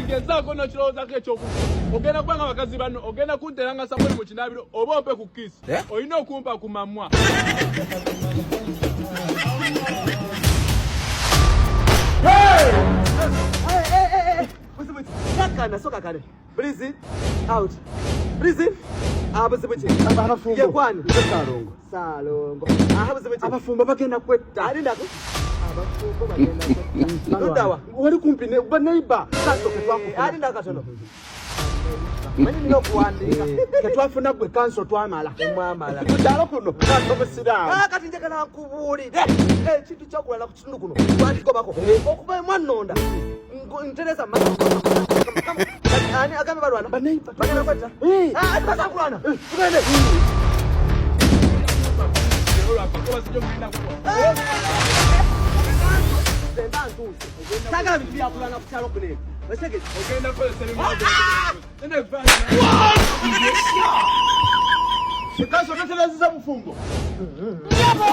Tokigezaako n'okirowoozako ekyokufa. Ogenda kuba nga bakazi banno, ogenda kuntera nga sabuni mu kinaabiro oba ompe ku kiisi. Eh? Olina okumpa ku mamwa. Kakana soka kale. Breathe in, out. Breathe in. Ah, buzibu ki? Abafumbo. Ye kwani? Ssalongo. Ssalongo. Ah, buzibu ki? Abafumbo bagenda kwetta. Alindako. Abafumbo bagenda kwetta. Luddawa. Wali kumpi ne ba neighbor. Kanso ke twakufuna. Alinda katono. Manyi nina okuwandiika. Ke twafuna gwe kanso twamala. Mwamala. Ku kyalo kuno kanso musiraamu. Ah, kati njagala nkubuulire ekintu kyokulala ku kitundu kuno twakigobako okuva emwannonda ntereza ani agambe balwana bagenda kwetta ah, ati basobola kulwana tugende. Nze mba ntuuse sagala bintu byakulwana ku kyalo kuno eno otegedde. Ogenda kukozesa Kanso toterezeza bufumbo. Nyabo.